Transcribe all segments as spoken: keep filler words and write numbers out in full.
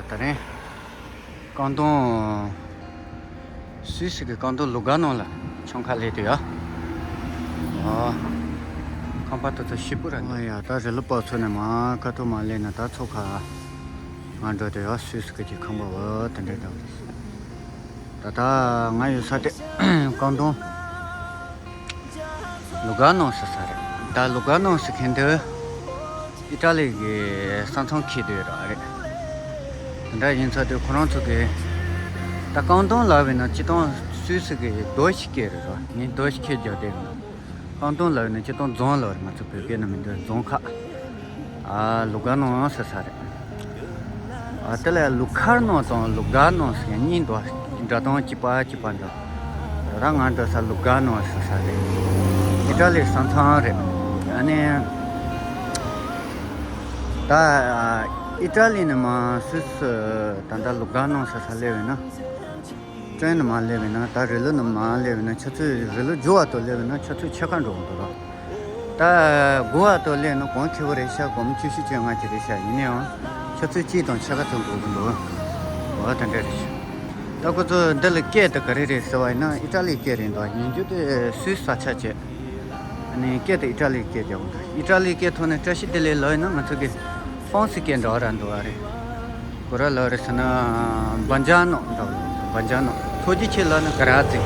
ད་རིང་ཀང་ཏུང་། སུད་སི་གི་ཀང་ཏུང་ལུ་ག་ནང་ལ་ཆང་ཁ་ལས་དུ་ཡ། ཨ། ཁང་པ་དེ་ཚོ་ཞིབ་པོ་ར་འདུག་ཨ་ཡ། ད་རི་ལུ་པག་ཚོ་ནས་མ་ཁ་ཐུག་མ་ལས་ན་ད་ཚོ་ཁ་ང་འགྲོ་དུ་ཡ། སུད་སི་གི་ཁང་པ་བ་དེ་འདྲ་འདྲ་བ་རེད། ད་ལྟ་ང་ཡོད་ས་དེ་ཀང་ཏུང་ལུ་ག་ནང་ཟེར་ས་རེད། ད་ལུ་ག་ནང་ཟེར་མཁན་དེ་ཨི་ཏྲ་ལི་གི་ས་མཚམས་འཁེལ་དུ་ཡོད་ར་རེད། དེ་འདྲ་ཡིན་ས་དེ་ཁོ་རང་ཚོ་གི་ད་ཀང་ཏུང་ལབ་པ་ཡིན་ན་སྤྱིར་བཏང་སུད་སི་གི་རྡོ་ཞིག་སྐད་རེད་ར། ངས་རྡོ་ཞིག་ཁྱེར་རྒྱག་དེ་ཀང་ཏུང་ལབ་པ་ཡིན་ན་སྤྱིར་བཏང་རྫོང་ལབ་རེད། ང་ཚོ་བོད་སྐད་ནང་མི་འདུག་རྫོང་ཁག་ཨ། ལུ་ག་ནང་ཟེར་ས་རེད། ཨ། དེ་ལ་ལུ་ཁར་ནང་དང་ལུ་ག་ནང་ཟེར་མཁན་གཉིས་འདུག་སྒྲ་གདངས་གཅིག་པ་གཅིག་པ་འདྲ། ད་ང་འགྲོ་ས་ལུ་ག་ནང་ཟེར་ས་རེད། ཨི་ཏྲ་ལི་ས་མཚམས་རེད། ཨ་ནི་ད་ཨི་ཏྲ་ལི་ནས་མར་སུད་སི་ད་ལྟ་ལུ་ག་ནང་ཟེར་ས་སླེབས་ཡོད་ན། ཀྲེན་ནས་མར་སླེབས་པ་ཡིན་ན། ད་རི་ལུ་ནས་མར་སླེབས་པ་ཡིན་ན་ཆུ་ཚོད། རི་ལུ་རྒྱུག་པ་དང་སླེབས་པ་ཡིན་ན་ཆུ་ཚོད་ཕྱེད་ཀ་འགྲོ་གི་འདུག་ར། ད་སྒུག་པ་དང་སླེབས་ན་གོང་ཁེ་པོ་རེད་ཤག་སྒོར་མོ་བཅུ་བཞི་བཅོ་ལྔ་ཅིག་རེད་ཤག་ཡིན་ན་ཡང་ཆུ་ཚོད་གཅིག་དང་ཕྱེད་ཀ་ཙམ་འགོར་གི་འདུག་འོ་དེ་འདྲ་རེད་ཤག་ད་ཁོ་ཚོ་འདི་ལ་སྐད་དེ་ག་རེ་རེད་ཟེར་བ་ཡིན་ན་ཨི་ཏྲ་ལིའི་སྐད་རེད་འདུག་ཡིན་རྒྱུ་དེ་སུད་སི་ས་ཆ་བྱས། ཨ་ནི་སྐད་དེ་ཨི་ཏྲ་ལིའི་སྐད་རྒྱག་གི་འདུག་ཨི་ཏྲ་ལིའི་སྐད་ཐོག་ནས་བཀྲ་ཤིས་བདེ་ལེགས་ལབ་ཡིན་ན་ང་ཚོ་གི་ཧྥོན་སི་སྐད་འདྲ་བ་ར་འདུག་བ་རེད། ག་རེ་ལབ་རེད་ཟེར་ན། བྷན་ཇ་ནོ་འདྲ་བ་རེད། བྷན་ཇ་ནོ། ཚོ་རྒྱུས་ཆེ་ལབ་ན་ག་ར་ཛི།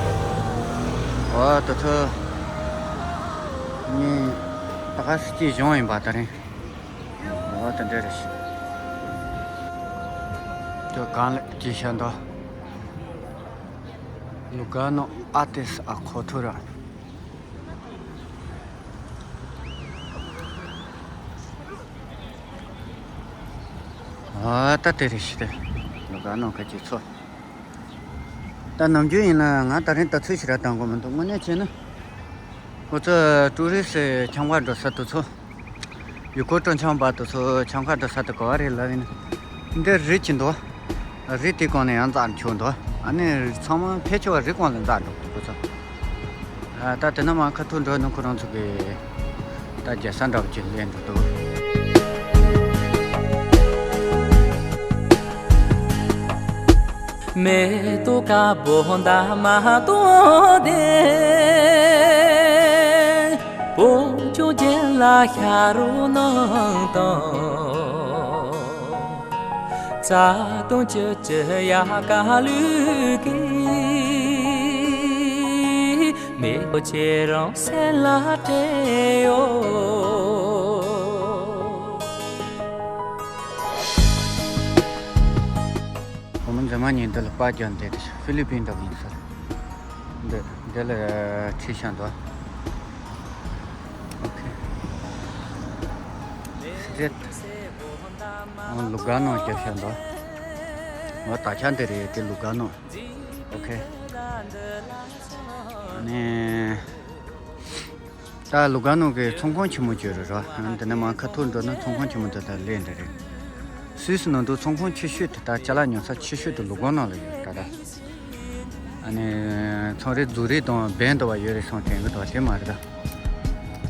འོ་དེ་ཚོ་ངས་ད་ག་སེ་ཅིག་བྱུང་ཡིན་པ་ད་རིང་། འོ་དེ་འདྲ་རེད། དེ་གང་ལ་ཅི་བྱ་འདུག་ལུ་ག་ནོ་ཨ་ཏེ་སི་ཨ་ཁོ་ཐུ་ར། ཨ་ད་དེ་རེད་ཤི་དེ། ལུ་ག་ནང་ཁ་ཅིག་ཚོ། ད་ནམ་རྒྱུན་ཡིན་ན་ང་ད་རིང་ད་ཚོད་ཞིག་ར་བཏང་དགོས་མི་འདུག་དངོས་གནས་བྱས་ན། ཁོ་ཚོ་ཀྲུ་རི་སི་ཆང་ཁ་འགྲོ་ས་དེ་ཚོ། ཡུལ་སྐོར་སྤྲོ་འཆམ་པ་དེ་ཚོ་ཆང་ཁ་འགྲོ་ས་དེ་ག་བ་རེད་ལབ་ཡིན་ན། འདི་རི་གཅིག་འདུག་རི་དེ་གོང་ནས་ཡང་འཛེགས་འགྲོ་འདུག་ཨ་ནི་ཚང་མ་ཕལ་ཆེ་བ་རི་གོང་ལ་འཛེགས་འགྲོ་གི་འདུག་ཁོ་ཚོ། ཨ། ད་དེ་ན་མར་ཁ་ཐུག་འགྲོ་ན་ཁོ་རང་ཚོ་གི་ད་རྒྱལ་ས་འདྲ་བོ་ཅིག་སླེབས་འགྲོ་འདུག་མེ་ཏོག་དཀར་པོ་འདབ་མ་སྟོང་ལྡན། བོད་ལྗོངས་རྒྱན་ལ་ཤར་རོ་ནང་དང་། རྩ་དང་བཅུད་ཀྱི་དབྱར་ཁ་ལུག་གིས། མེ་ཏོག་ཁྱེད་རང་སེམས་ལ་སྤྲད་ཡོད། བུ་མོ་མཛེས་མ་གཉིས་འདི་ལ་པར་རྒྱག་འདོད་དེ། ཧྥི་ལི་པིན་འདྲ་བོ་ཡིན་ས་རེད། འདི་འདི་ལ་ཁྲིད་བཞག་འདུག་ཨོ་ཁེ། སི་ཊེཊ། ཨོ། ལུ་ག་ནང་རྒྱབ་བཞག་འདུག་ང་ད་ཆ་འདི་རེད་དེ་ལུ་ག་ནང་། ཨོ་ཁེ། ཨ་ནི། ད་ལུ་ག་ནང་གི་ཚོང་ཁང་ཆེན་མོ་བརྗོད་རེད་ར། འདི་ནས་མར་ཁ་ཐུག་འགྲོ་ན་ཚོང་ཁང་ཆེན་མོ་དེ་དག་སླེབས་འདི་རེད། སུད་སི་ནང་དུ་ཚོང་ཁང་ཆེ་ཤོས་དེ། ད་ཅ་ལག་ཉོ་ས་ཆེ་ཤོས་དེ་ལུ་ག་ནང་ལ་ཡོད་ད་ལྟ། ཨ་ནི་ཚོང་རའི་རྫོང་རིགས་དང་བན་དུ་བ་ཡོད་རེད་སོང་དྲན་གི་འདུག་དེ་མ་རེད་ད།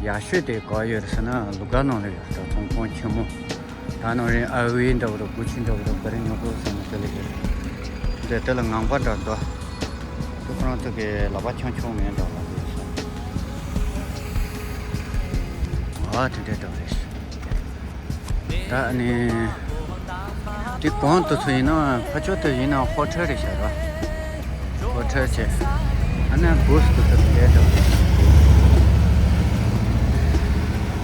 ཡག་ཤོས་དེ་ག་ཡོད་རེད་ཟེར་ན་ལུ་ག་ནང་ལ་ཡོད་ད། ཚོང་ཁང་ཆེན་མོ། ད་ནང་རིང་ཨ་ཝེ་འདྲ་བོ་ར་གུ་ཆི་འདྲ་བོ་ར་ག་རེ་ཉོ་དགོས་ཟེར་ན་དེ་ལ་ཡོད། འདི་དེ་ལ་ངང་པ་འདྲ་འདུག་དེ་ཁོ་རང་ཚོ་གི་ལག་པ་ཆུང་ཆུང་མེད་འདྲ་ལ་ཡོད་ས། ཨ་དེ་འདྲ་འདྲ་བོ་རེད། ད་ནི་དེ་གོང་དུ་ཚོ་ཡིན་ན་ཕ་ཕྱོགས་དུ་ཡིན་ན་ཧོ་ཊེལ་རེད་ཤག་ར། ཧོ་ཊེལ་བྱས། ཨ་ནི་བུ་སུ་དུ་ཚོ་དེ་འདྲ་འདྲ་བོ་རེད།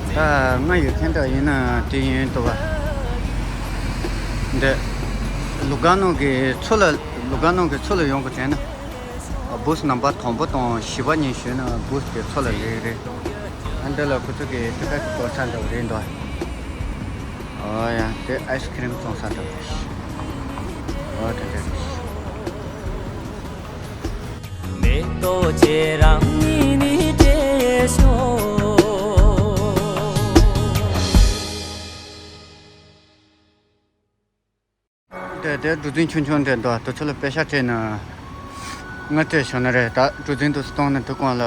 ད་ང་ཡོད་མཁན་འདྲ་ཡིན་ན་དེ་ཡིན་འདུག་བ། འདི་ལུ་ག་ནང་གི་ཚུར་ལ། ལུ་ག་ནང་གི་ཚུར་ལ་ཡོང་དགོས་བྱས་ན། བུ་སུ་ནམ་པར་དང་པོ་དང་བཞི་པ་གཉིས་ཞུས་ན་བུ་སུ་དེ་ཚུར་ལ་སླེབས་རེད། ཨ་འདི་ལ་ཁོ་ཚོ་གི་དེ་ག་གི་སྐོར་ས་འདྲ་བོ་རེད་འདུག་ཨོ་ཡ། དེ་ཨའི་སི་ཁི་རིམ་བཙོང་ས་འདྲ་བོ་རེད། ཨོ་དེ་འདྲ་རེད། མེ་ཏོག་ཁྱེད་རང་ཉིད་ནི་བཀྲེས་ཤོག་དེ་དེ་གྲུ་གཟིངས་ཆུང་ཆུང་དེ་འདུག་དེ་ཚོ་ལ་པེ་ཤ་སྤྲད་ན་ང་སྤྲད་ཤོག་ན་རེད། ད་གྲུ་གཟིངས་དུ་སྟོང་ནས་དུ་གང་ལ་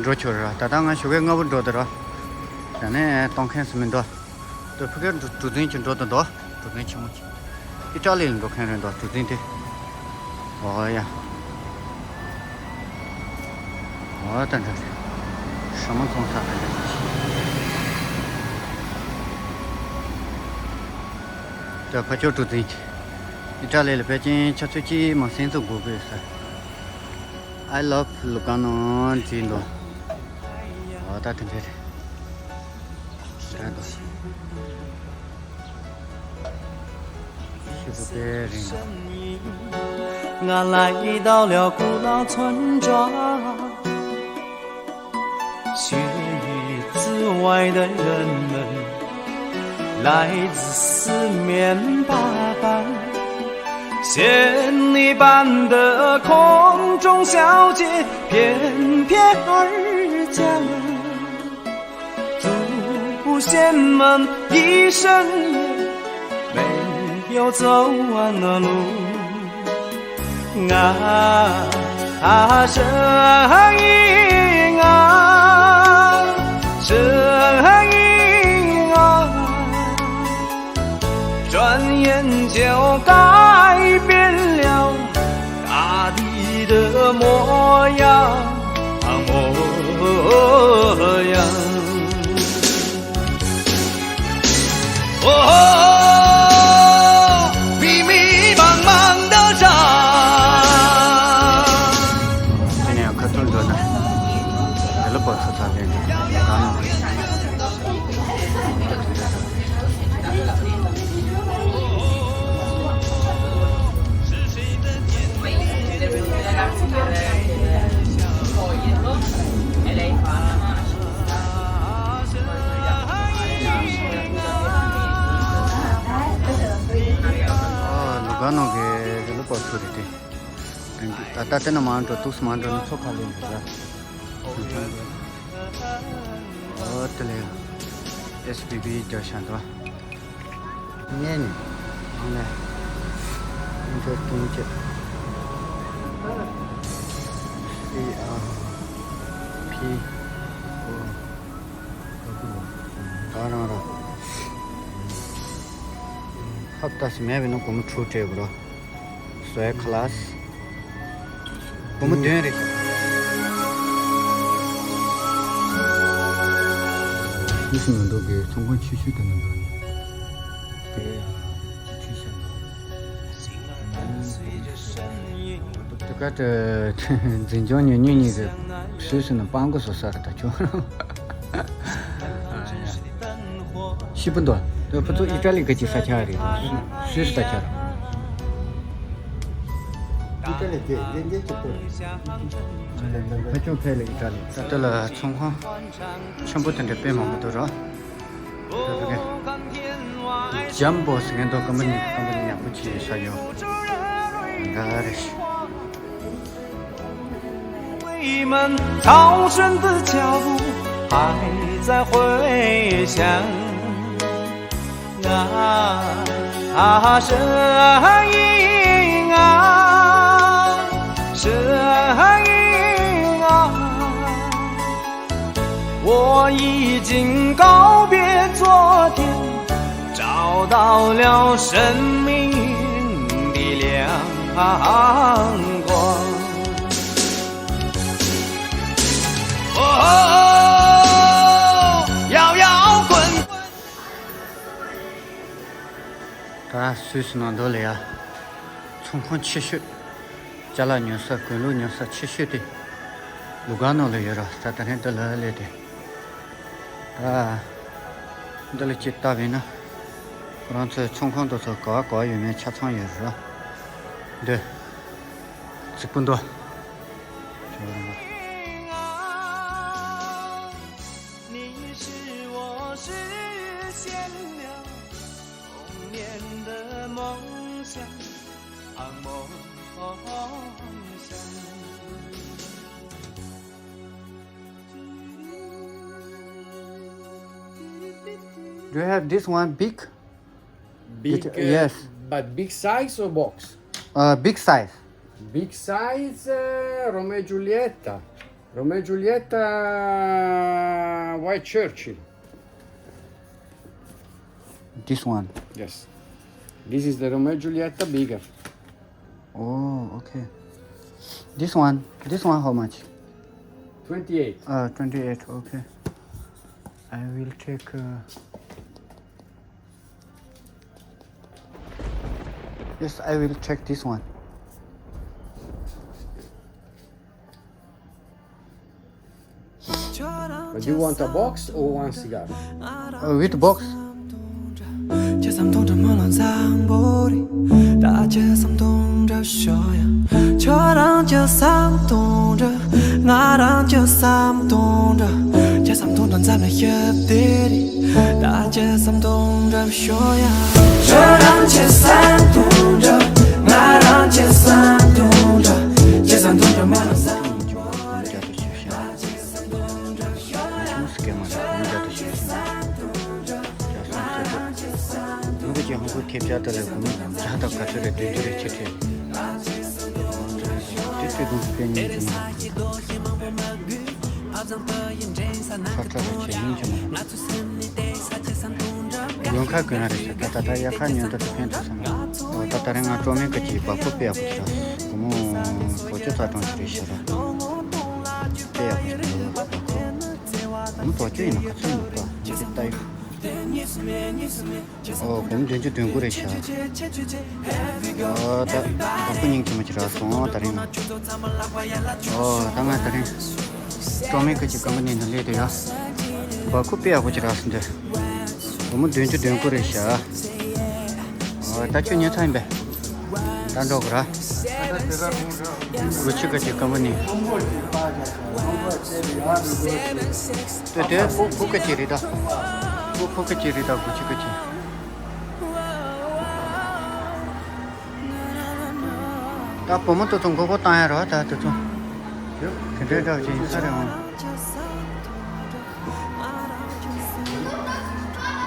འགྲོ་ཆོག་ར། ད་ལྟ་ང་ཞོགས་ཀས་སྔ་པོ་འགྲོ་དུ་ར། ད་ནས་གཏོང་མཁན་སུ་མི་འདུག་དེ་ཕ་གིར་གྲུ་གཟིངས་ཀྱི་འགྲོ་དུ་འདུག་གྲུ་གཟིངས་ཆེན་མོ་ཆེ། ཨི་ཊ་ལི་ལ་འགྲོ་མཁན་རེད་འདུག་གྲུ་གཟིངས་དེ། འོ་ཡ། འོ་ད་འདྲ་རེད། ཞྭ་མོ་བཙོང་ས་དེ་འདྲ་ཅིག་ད་ཕ་ཆོས་གྲུ་གཟིངས་དེ། ཨི་ཊ་ལི་ལ་ཕལ་ཆེར་ཆུ་ཚོད་གཅིག་མ་ཟིན་ཙམ་འགོར་གི་ཡོད་ས། I love Lugano བྲིས་འདུག་འོ་ད་དེ་འདྲ་རེད། འདྲ་འདུག་ཤི་བོ་དཔེ་རིང་། 我来到了古老村庄，学语子外的人们来自四面八方，仙女般的空中小姐翩翩而降。 祖先们一生也没有走完的路。啊，啊，声音啊，声音啊，转眼就改变了大地的模样，模样。 哦，迷迷茫茫的人。 དེ་ནས་ཁ་ཐུག་འགྲོ་ན། དེ་ལ་པོ་ཚོ་ཚ་ལེན་འགྲོ་ན། ཨོ་ལུ་ག་ནང་གི་རི་ལུ་པོ་ཚུ་རེད་དེ། ད་ལྟ་དེ་ན་མ་འགྲོ་འདུག་སེ་མ་འགྲོ་ན་ཚོ་ཁ་ལེན་འདུག་ཟེར། ཨོ་དེ་ལས་ཨེས་བི་བི་རྒྱབ་བཞག་འདུག་ངས་ནི་ཨང་ལས་ཨིན་ཊར་ཊེན་ཅེ། སི་ཨ་ཕི་ཨོ། ད་རང་རང་། ཧབ་ཏ་ཞིག་མེད་པས་ན་སྒོར་མོ་དྲུག་སྤྲད་དགོས་རོ། བཟོ་ཡ་ཁ་ལགས། སྒོར་མོ་བདུན་རེད་ཤག་ཨིན་ཇི་ནང་འགྲོ་གི་ཚོང་ཁང་ཆེ་ཤོས་དེ་ནང་འགྲོ་ནི། དེ་ཡང་ཆེ་ཤོས་འགྲོ། དེ་ག་དེ་འཛིན་སྐྱོང་ཉུང་ཉུང་གཉིས་ཀྱི་སུད་སི་ནང་སྤང་གོ་བཟོ་ས་རེད་ད་ཁྱོད། ཤི་པོ་འདུག་དེ་ཕུ་ཚོ་ཨི་ཊ་ལི་ག་ཅིག་ས་ཆ་རེད། སུད་སི་ས་ཆ་རེད། ཨི་ཊ་ལི་དེ་ལས་འདས་ཀྱི་པོ། ཕ་ཆུང་ཕེ་ལ་ཨི་ཊ་ལི། ད་ལྟ་ལ་ཚོང་ཁང་ཆེན་པོ་དེ་འདྲ་དཔེ་མང་པོ་འདུག་ར། ཇམ་བོ་ཟེར་མཁན་འདུག་ཀམ་པ་ནི་ཀམ་པ་ནི་ཡག་པོ་ཅིག་ཡོད་ས་ཡོད། འདྲ་རེད། 为们朝圣的脚步还在回响。啊，声音啊，声音啊，我已经告别昨天，找到了生命的亮光。 ད་སུད་སི་ནང་འདུག་ལ་ཡ། ཚོང་ཁང་ཆེ་ཤོས། ཅ་ལག་ཉོ་ས་དགུན་ལུག་ཉོ་ས་ཆེ་ཤོས་དེ། ལུ་ག་ནོ་ལ་ཡོད་ར་ས་ད་ནས་འདི་ལ་སླེབས་ཏེ། ད། འདི་ལ་ཅིག་ལྟ་བས་ན། ཁོ་རང་ཚོའི་ཚོང་ཁང་དུ་ཚོ་ག་བ་ག་བ་ཡོད་མེད་ཆ་ཚང་ཡོད་རེད། འདི། རྫིག་པོ་འདུག Do you have this one big? Big, It- uh, yes. But big size or box? Uh, big size. Big size, uh, Romeo Giulietta. Romeo Giulietta, White Churchill. This one. Yes. This is the Romeo and Juliet, the bigger. Oh, okay. This one, this one, how much? Twenty-eight. Uh, twenty-eight, okay. I will take. Uh, yes, I will take this one. But do you want a box or one cigar? Uh, with box. ཆུང་སི་ཀེ་མ་རེད། གོང་རྒྱ་དུ་ཞུ་ཞིང་། རྒྱ་སོང་ཟེར་དུས། མི་གི་ཧོང་ཀོང་ཐེབས་རྒྱ་དུ་ལས་གོང་རྒྱ་དུ་ག་ཚོད་རེད། བདུན་ཅུ་རེད། ཕྱི་ཁྲིད། དེ་དུས་གོང་སི་ཀེ་ཉིན་གྱི་མ་རེད། ཁ་ཁ་རེད། ཆེ་ཉིན་གྱི་མ་རེད། ཡོང་ཁ་དགོས་ན་རེད་ཤག་ད་ད་ད་ཡ་ཁ་ཉོན་དུ་དུ་ཕན་ཐོགས་སོང་ང་། ད་ད་རེས་ང་ཀྲོ་མེ་ཀི་ཅིག་བ་ཁོ་དཔེ་ཡག་པོ་ཅིག་རག་སོང་། སྒོར་མོ་དྲུག་ཅུ་རྩ་གྲངས་ཅིག་རེད་ཤག་ར། དཔེ་ཡག་པོ་ཅིག་འདུག་བ་ཁོ། སྒོར་མོ་དྲུག་ཅུ་ཡིན་ན་ག་ཚོད་འདུག་ག་ངས་དེ་ལྟ་ཡོད། ཨོ། སྒོར་མོ་བདུན་ཅུ་དོན་དགུ་རེད་ཤག་ཨོ། ད་བ་ཁོ་སྙིང་རྗེ་མོ་ཅིག་རག་སོང་ད་རིང་། ཨོ། ད་ང་ད་རིང་ཀྲོ་མེ་ཀི་ཅིག་ཀམ་པ་ནི་ནང་སླེབས་དུས་ཡ། བ་ཁོ་དཔེ་ཡག་པོ་ཅིག་རག་སོང་དུས། སྒོར་མོ་བདུན་ཅུ་དོན་དགུ་རེད་ཤག་ཨོ། ད་ཁྱོད་ཉོས་ཚར་ཡིན་པས། ད་འགྲོ་གི་ར། གུ་ཆི་ཀི་ཅིག་ཀམ་པ་ནི། ལྟོས་ཏེ། ཕུ་ཕུ་ཀི་ཅིག་རེད་ད། ཕུ་ཕུ་ཀི་ཅིག་རེད་ད། གུ་ཆི་ཀི་ཅིག་ད་བུ་མོ་དེ་ཚོ་མགོ་སྐོར་བཏང་ཡ་རེད་བ། ད་དེ་ཚོ་དེ་འདྲའི་འདྲ་བ་ཅིག་ཡིན་ས་རེད་འོང་།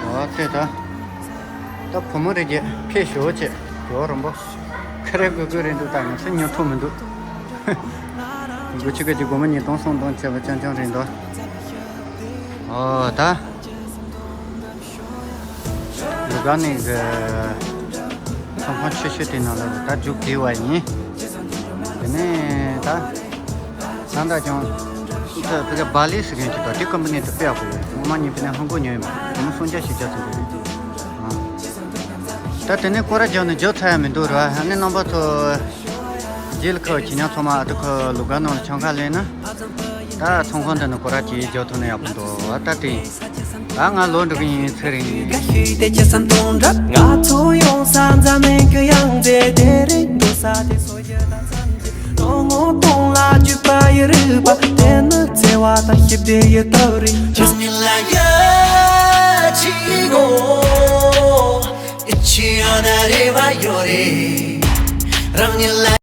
འོ་དེ་ད། ད་བུ་མོ་རེད་ཀྱི་ཕེབས་ཞོག་ཅེས་ཡོད་རོམ་པོ། ཁ་རེ་གུ་གུ་རེད་འདུག་ད་ང་ཚོ་ཉོ་ཐུབ་མི་འདུག་གུ་ཆི་ཀི་ཅིག་སྒོར་མོ་ཉིས་སྟོང་སུམ་སྟོང་བྱས་པ་རྐྱང་རྐྱང་རེད་འདུག་ཨོ་ད། ལུ་ག་ནི་གི་ཚོང་ཁང་ཆེ་ཤོས་དེ་ནང་ལ་ད་རྒྱུགས་བསྡད་པ་ཡིན། དེ་ནས་ད་ད་ལྟ་ཀྱང་ད་བི་ག་བ་ལི་ཟེར་མཁན་ཅིག་དང་དེ་ཀམ་པ་ནི་དེ་དཔེ་ཡག་པོ་ཡོད། ངོ་མ་ཉིད་པ་ནས་ཧང་གོ་ཉོས་ཡོད་མ་རེད། སྒོར་མོ་སུམ་བརྒྱ་བཞི་བརྒྱ་ཙམ་རེད། ཨ་ད་དེ་ནས་སྐོར་ར་རྒྱག་ནས་འཇོག་ཚར་ཡ་མི་འདུག་ར། ཨ་ནི་རྣམ་པ་ཚོ་རྗེས་ལ་ཁ་བ་ཁྱེད་ཉག་ཚང་མ་ཨ་ད་ཁོ་ལུ་ག་ནང་ལ་ཆང་ཁ་ལེན་ན། ད་ཚོང་ཁང་འདི་ནས་སྐོར་ར་གྱིས་རྒྱག་ཐུབ་ན་ཡག་པོ་འདུག་ད་དེ་ཡིན། ད་ང་ལོ་འགྲོ་གི་ཡིན་ཚེ་རིང་། རང་ཉིད་ལ།